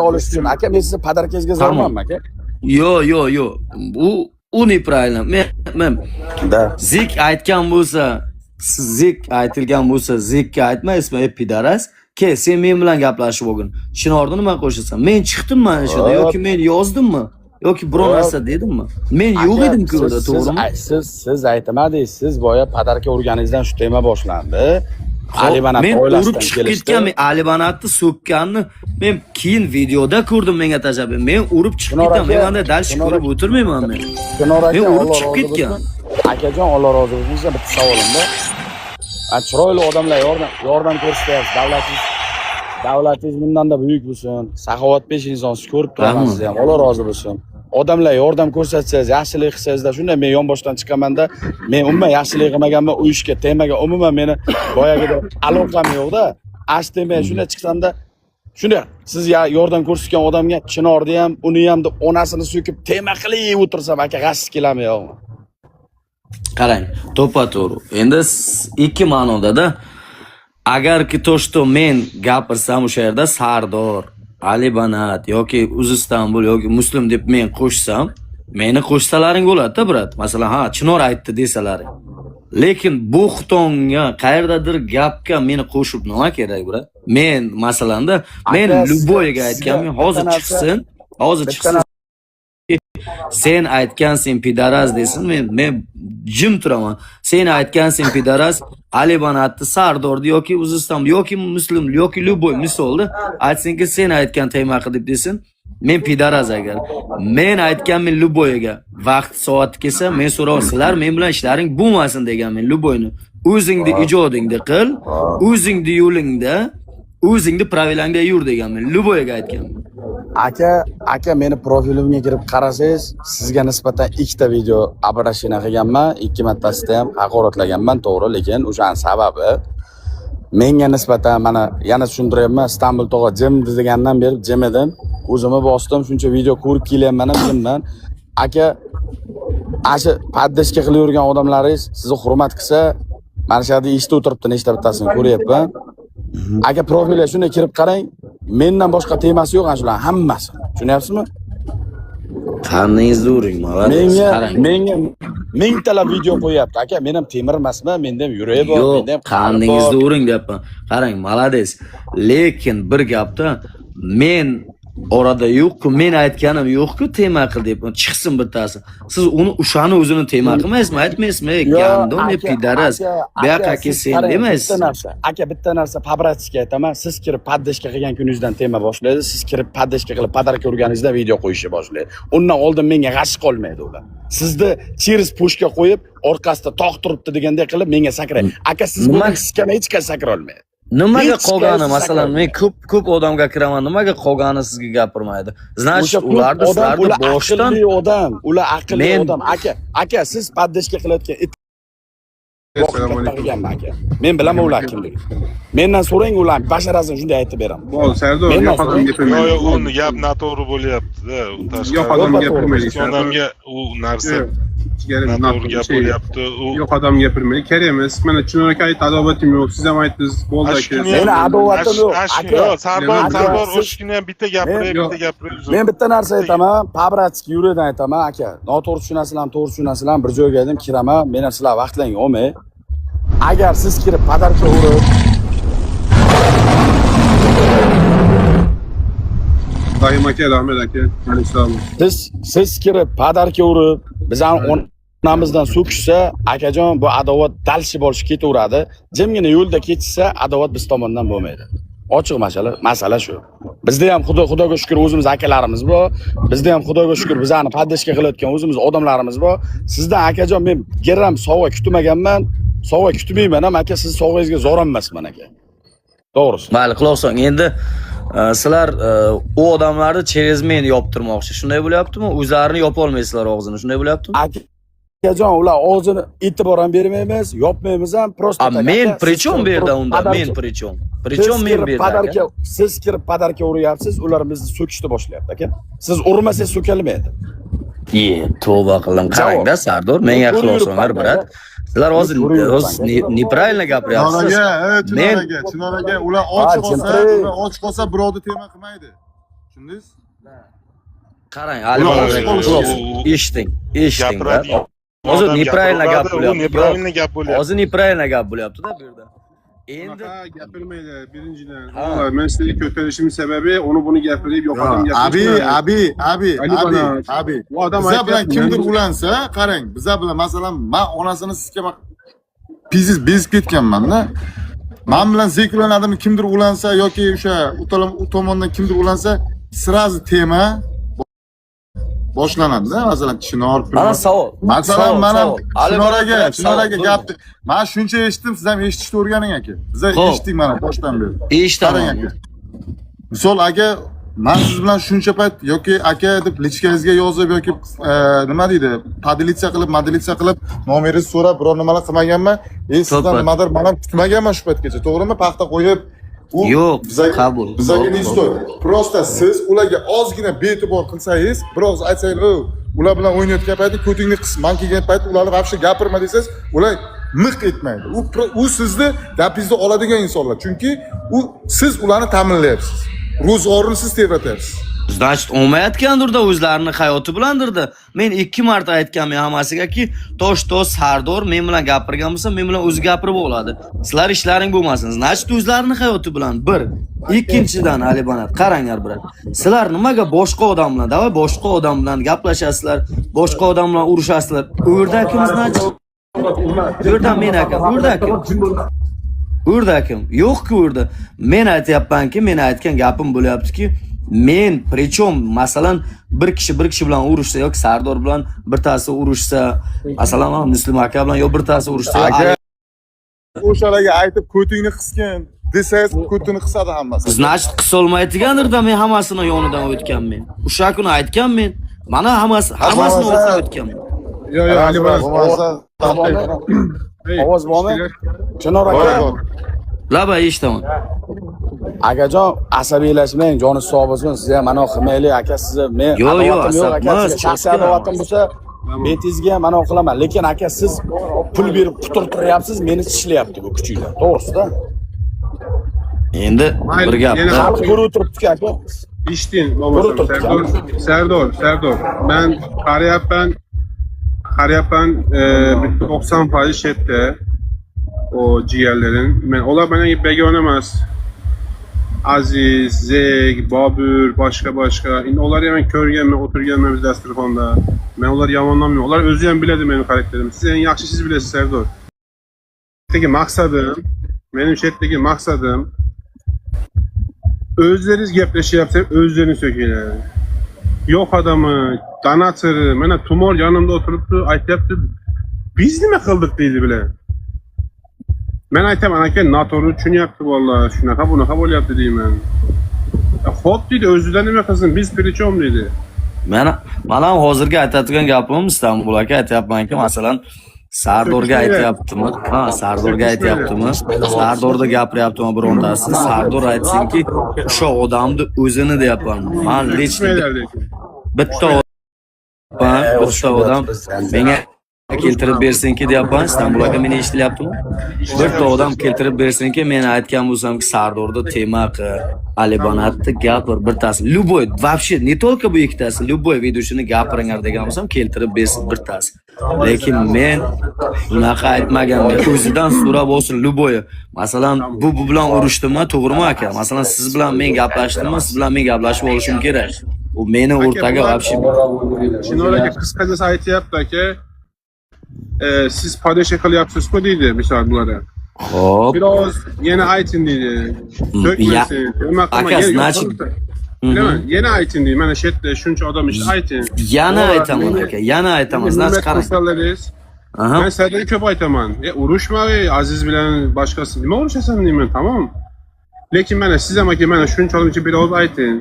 Olish uchun, aka, men sizni подарка ngizga Tamom. zormanmi, aka? Yo'q, yo'q, yo'q. U неправильно. Men Да. Zik aytgan bo'lsa, siz zik aytilgan bo'lsa, zikka aytmaysizmi, ey пидарас? Kel, sen men bilan gaplashib olgin. Chinorni nima qo'shasan? Men chiqdimmi mana shu yerda Hop. Yoki men yozdimmi? Yoki biror Hop. Narsa dedimmi? Men yo'q Aka, edim-ku siz- unda, siz to'g'rimi? Siz aytmadingiz, siz boya подарка urganingizdan shu tema boshlandi. Hop, Ali Banat men urib oilasidan chiqib kelishdi. ketgan, men Ali Banatni so'kkanni men keyin videoda ko'rdim, menga tashlab. Men urib chiqib Chinor ketaman. Men aka, mana дальше Chinor ko'rib aka. o'tirmayman men. Chinor aka, Men urib Alloh chiqib rozi ketgan. bo'lsin. Akajon, Alloh rozi bo'lsin. Sizga bitta savolim bor. Ha, chiroyli odamlar yordam ko'rsatyapsiz. Davlatingiz bundan-da buyuk bo'lsin. Saxovatpesh insonsiz, ko'rib turaman Rahmat. sizni ham. Alloh rozi bo'lsin. Odamlar yordam ko'rsatsangiz, yaxshilik qilsangizda, shunday men yonboshdan chiqamanda, men umuman yaxshilik qilmaganman, u ishga temaga umuman meni boyagida aloqam yo'qda. Ash temaga shunday chiqsamda, shunday siz yordam ko'rsatgan odamga Chinorni ham, uni ham deb onasini so'kib tema qilib o'tirsam, aka, g'ashsiz keladimi yo'qmi? Qarang, to'ppa-to'g'ri. Endi ikki ma'nodada agarki то, что men gapirsam o'sha yerda Sardor, Ali Banat yoki Uz Istanbul yoki Muslim deb men qo'shsam, meni qo'shsalaring bo'ladi-da, брат. Masalan, ha, Chinor aytdi desalaring. Lekin bo'xtonga qayerdadir gapga meni qo'shib nima kerak, брат? Men masalanda men Aka, любой ga sizga aytganman, bitta hozir narsa- chiqsin, hozir bitta chiqsin. Sen aytgansin пидарас desin, men jim turaman. Sen aytgansin пидарас, Ali Banatni, Sardorni yoki Uziston yoki Muslim yoki любой misolda aytsinki, sen aytgan tema qilib desin. Men пидарас agar. Men aytganmen любой ga. Vaqt soati kelsa, men so'rav sizlar men bilan ishlaring bo'lmasin deganmen любой ni. O'zingni ijodingni qil, o'zingni yo'lingda, o'zingni правила ngda yur deganmen. Любой ga aytganman. Aka, meni profilimga kirib qarasangiz, sizga nisbatan ikkita video обращение qilganman, ikki martasida ham haqoratlaganman, to'g'ri, lekin o'shani sababi menga nisbatan mana yana tushuntiryapman, Istanbul tog'a jim degandan beri jim edim. O'zimni bosdim, shuncha video ko'rib kelyapman ham jimman. Aka, ana shu поддержка qilib yurgan odamlaringiz sizni hurmat qilsa, mana shu yerda eshitib o'tiribdi, nechta bittasini ko'ryapman. Aka, profilga shunday kirib qarang, mendan boshqa temasi yo'q ana shularning hammasi. Tushunyapsizmi? Qandingizni uring, молодец. Menga Qarang. menga mingtalab video qo'yyapti. Aka, men ham temir emasman, menda ham yurak bor, Yo'q, menda ham qalb qandingizni bor. Uring deyapman. Qarang, молодец. Lekin bir gapda men orada yo'q-ku, men aytganim yo'q-ku tema qil deb. Chiqsin bittasi. Siz uni o'shani o'zini tema qilmaysizmi? Aytmaysizmi? Ey, Yo, гандон, ey, aka, пидарас. aka, Bu yoqqa aka, siz sen qarang, demaysiz. Bitta narsa, aka, bitta narsa по-братски aytaman. Siz kirib поддержка qilgan kuningizdan tema boshlaydi. Siz kirib поддержка qilib подарка urganingizdan video qo'yishni boshlaydi. Undan oldin menga g'ashi qolmaydi ular. Sizni через пушка qo'yib, orqasida tog' turibdi deganday qilib menga sakraydi. Aka, siz Nima- buni siskana hech qaysi sakra olmaydi. Nimaga Hech qolgani, qaysi masalan, sakrab men ko'p ko'p odamga kiraman, nimaga qolgani sizga gapirmaydi? Значит, O'sha ko'p ularni odam, sizlarni ular boshdan aqlli odam, ular aqlli Men- odam. Aka, siz поддержка qilayotgan it Assalomu katta alaykum. qilganman, aka. Men bilaman ular kimligini. Mendan so'rang, ularni basharasini shunday aytib beraman. Bo'ldi, Sardor, Mendan yo'q odam so'rang. Yo'q, gapirmaylik. yo'q, uni gap noto'g'ri bo'lyapti-da. U tashqari. Yo'q odam To'g'ri. gapirmaylik. Sardor. Odamga u narsa Yo'q, jigarim, noto'g'ri gap şey, bo'lyapti. U yo'q odam gapirmaylik. Kerak emas. Mana Chinor aka aytdi, adovatim yo'q. Siz ham aytdingiz, bo'ldi Ana aka. shu kuni Meni ham- adovatim yo'q, aka. Yo'q, Sardor, Aka, Sardor, siz- o'sha kuni ham bitta gapiray, Yo'q. bitta gapiray. Uzr. Men bitta narsa aytaman, по-братски yurakdan aytaman, aka. Noto'g'ri tushunasizlarmi, to'g'ri tushunasizlarmi, bir joyga edim, kiraman, meni sizlar vaqtlaring olmay. Agar siz kirib подарка urib, Rahim aka, rahmat aka. Alayhissalom. Siz kirib подарка urib, bizani onamizdan so'kishsa, akajon, bu adovat дальше borishib ketaveradi. Jimgina yo'lda ketishsa, adovat biz tomondan bo'lmaydi. Ochiq masala shu. Bizda ham xudoga shukr o'zimiz akalarimiz bor. Bizda ham xudoga shukr bizani поддержка qilayotgan o'zimiz odamlarimiz bor. Sizdan akajon men gram sovg'a kutmaganman. Sovg'a kutmayman ham aka, siz sovg'angizga zo'r emasman aka. To'g'risi. Mayli, quloq soling. Endi sizlar u odamlarni через men yoptirmoqchi. Shunday bo'lyaptimi? O'zlarini yopolmaysizlar og'zini. Shunday bo'lyaptimi? Akajon, ular og'zini e'tibor ham bermaymiz, yopmaymiz ham, просто A так, men aka, при siz чем kirib bu yerda turib unda? Men при чем? При чем siz men kirib bu yerda? подарка, Aka? siz kirib подарка uryapsiz, ular bizni so'kishni boshlayapti aka. Siz urmasangiz so'kalmaydi. Ye, tavba qildim. Qarangda, Sardor, menga Ko'rib quloq solinglar, yuribman, брат. Sizlar hozir Ko'rib yuribman, hozir неправильно Chinor gapiryapsiz. aka, ey, Chinor Men- aka, Chinor aka, ular och Ha, qolsa, jimri. ular och qolsa birovni tema qilmaydi. Tushundingiz? Qarang, Ali Ular Banat ochiq aka, qolishgan. eshiting, eshiting. Gapiradigan Hozir odam неправильно gap gapiradi, u bo'lyapti. неправильно gap bo'lyapti. Hozir неправильно gap bo'lyapti-da bu yerda. Endi Bunaqa gapirmaydi birinchidan. Ha. Vallahi men sizga ko'tarishimin sababi uni buni gapirib yo'qotim Abi, gapirishmadi. abi, abi, Ali abi, Banat. abi. Bu odam Biza bilan aytyapti, kimdir men- ulansa, qarang, biza bilan masalan, men onasini sizga pizis bezib ketganman-da. Men bilan zek ulanadimi kimdir ulansa yoki o'sha u tomondan kimdir ulansa, сразу тема boshlanadi-da. Masalan, Chinor, mana savol. Masalan, Savol, mana savol. Ali Chinor Banat aka, bilan Chinor savol, aka bo'ldi. gapni. Men shuncha eshitdim, siz ham eshitishni o'rganing aka. Biza Xo'p. eshitdik mana boshdan beri. Qarang Eshitaman. aka. Misol aka, men siz bilan shuncha payt yoki aka deb личка ngizga yozib yoki nima deydi, поделиться qilib, modelitsa qilib, nomeringizni so'rab biror nimalar qilmaganman. Sizdan To'ppa. nimadir men ham kutmaganman shu paytgacha, to'g'rimi? Paxta qo'yib, u Yo'q, bizaga qabul. bizaga To'g'ri, не стоит. Просто siz ularga ozgina bee'tibor qilsangiz, bir og'iz aytsangiz, "O, ular bilan o'ynayotgan payti ko'tingni qis, man kelgan payt ularni вообще gapirma" desangiz, ular miq etmaydi. U sizni gapingizni oladigan insonlar. Chunki u siz ularni ta'minlayapsiz. Ro'zg'orini siz tebratyapsiz. Значит, olmayotgandir-da o'zlarini hayoti bilandir-da. Men ikki marta aytganman hammasigaki, tosh tosh Sardor men bilan gapirgan bo'lsa, men bilan o'zi gapirib oladi. Sizlar ishlaring bo'lmasin. Значит, o'zlarini hayoti bilan bir. Ikkinchidan Ali Banat, qaranglar брат. Sizlar nimaga boshqa odam bilan, давай boshqa odam bilan gaplashasizlar, boshqa odam bilan urushasizlar. U yerda kim значит? Bu yerda men akam, bu yerda kim? Bu yerda kim? Yo'q-ku u yerda. Men aytyapmanki, men aytgan gapim bo'lyaptiki, men причем masalan bir kishi bir kishi bilan urushsa yoki Sardor bilan birtasi urushsa, masalan Muslim aka bilan yo birtasi urushsa, yo Aka, o'shalarga aytib ko'tingni qisgin desangiz, ko'tini qisadi hammasi. Значит, qisolmaydigandir-da, men hammasini yonidan o'tganman. O'sha kuni aytganman. Mana hammasini Bo'lmasa- o'tib o'tganman. Yo'q, yo'q, Ali Banat. Bo'lmasa, Hey, Ovoz bormi? Chinor Bor, aka, bor. Laba eshitaman. Akajon, asabiylashmang, joni sog' bo'lsin. Siz ham mano qilmaylik, aka, sizni men Yo'q, yo'q, adovatim yo'q, asab aka, emas, sizga shaxsiy cho'tga. adovatim bo'lsa, betingizga ham mano qilaman. Lekin aka, siz pul berib quturtiryapsiz, meni tishlayapti bu kuchuklar. To'g'risida. Endi Mayli, bir gap. yana- Xalq ko'rib o'tiribdi aka. Eshiting, bo'lmasam Ko'rib Sardor, Sardor, Sardor. Men qarayapman, qarayapman, 90% chatda o jigarlarin. Men ular menga begona emas. Aziz, Zeg, Bobur, boshqa boshqa. Endi ularni men ko'rganman, o'tirganman biz dasturxonda. Men ular yomonlamayman. Ular o'zi ham biladi meni xarakterimni. Siz eng yaxshi siz bilasiz, Sardor. Chatdagi maqsadim, mening chatdagi maqsadim o'zlaringiz gaplashyapsiz, o'zlaringiz so'kinglar. Yo'q odami, donatori, mana Tumor yonimda o'tiribdi, aytyapti, biz nima qildik deydi bilan. Men aytaman, aka, noto'g'ri tushunyapti bolalar, shunaqa bunaqa bo'lyapti deyman. Xo'p deydi, o'zidan nima qilsin, biz при чем deydi. Mana ham hozirgi aytadigan gapim Istanbul aka aytyapmanki, masalan, Sardorga So'kishmaydi. aytyaptimi? Ha, Sardorga aytyaptimi? Sardorda gapiryaptimi birontasi? Sardor aytsinki, o'sha odamni o'zini deyapman. Man лично So'kishmaylar lekin. bitta odam, bitta odam menga keltirib bersinki deyapman. Istanbul aka meni eshitilyaptimi? Bitta odam keltirib bersinki, men aytgan bo'lsamki, Sardorda тема qil, Ali Banatni gapir, bittasi. Любой, вообще не только bu ikkitasi, любой videosini gapiringlar degan bo'lsam, keltirib bersin bittasi. Lekin men unaqa aytmaganman. O'zidan so'rab olsin любой. Masalan, bu bilan urushdimi, to'g'rimi aka? Masalan, siz bilan men gaplashdimmi, siz bilan men gaplashib olishim kerak. U meni o'rtaga bular- вообще Chinor aka qisqachasi aytyapti aka. Siz поддержка qilyapsiz-ku deydi misol bularga. Xo'p. Biroz yana ayting deydi. So'kmasin, nima qilma, Aka, yana значит- Bilaman, yana ayting deydi. Mana shu yerda shuncha odam ishda ayting. Yana Ular aytaman menga- aka, yana aytaman. Значит, Hurmat qarang. qilsanlaringiz, Aha. men sizlardan ko'p aytaman. Urushma ey, Aziz bilan boshqasi. Nima urushasan deyman, tamom. Lekin mana siz ham aka mana shuncha odam ichida bir og'iz ayting.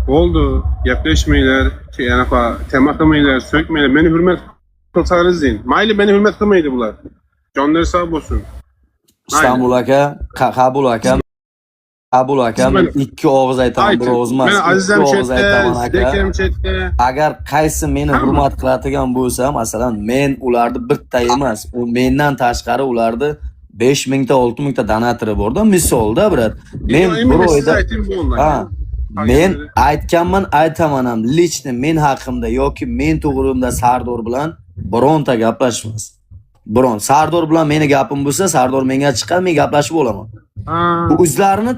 Bo'ldi, gaplashmanglar, anaqa тема qilmanglar, so'kmanglar. Meni hurmat qilsangiz deyin. Mayli meni hurmat qilmaydi bular. Jonlari sog' bo'lsin. Istanbul aka, qabul aka. Qabul aka, men ikki og'iz aytaman, bir og'iz emas. Mana Aziz ham Ikki og'iz chetda, aytaman aka. Zek ham chetda. Agar qaysi meni Hamma. hurmat qiladigan bo'lsa, masalan, men ularni bitta emas, u mendan tashqari ularni 5 mingta, 6 mingta donatori borda, misolda, брат. Men Yo, bir siz oyda ayting bo'ldi. ha, Men aytganman, aytaman ham, лично men haqimda yoki men to'g'rimda Sardor bilan bironta gaplashmas. Biron Sardor bilan meni gapim bo'lsa, Sardor menga chiqar, men gaplashib olaman. Ha. Bu o'zlarini.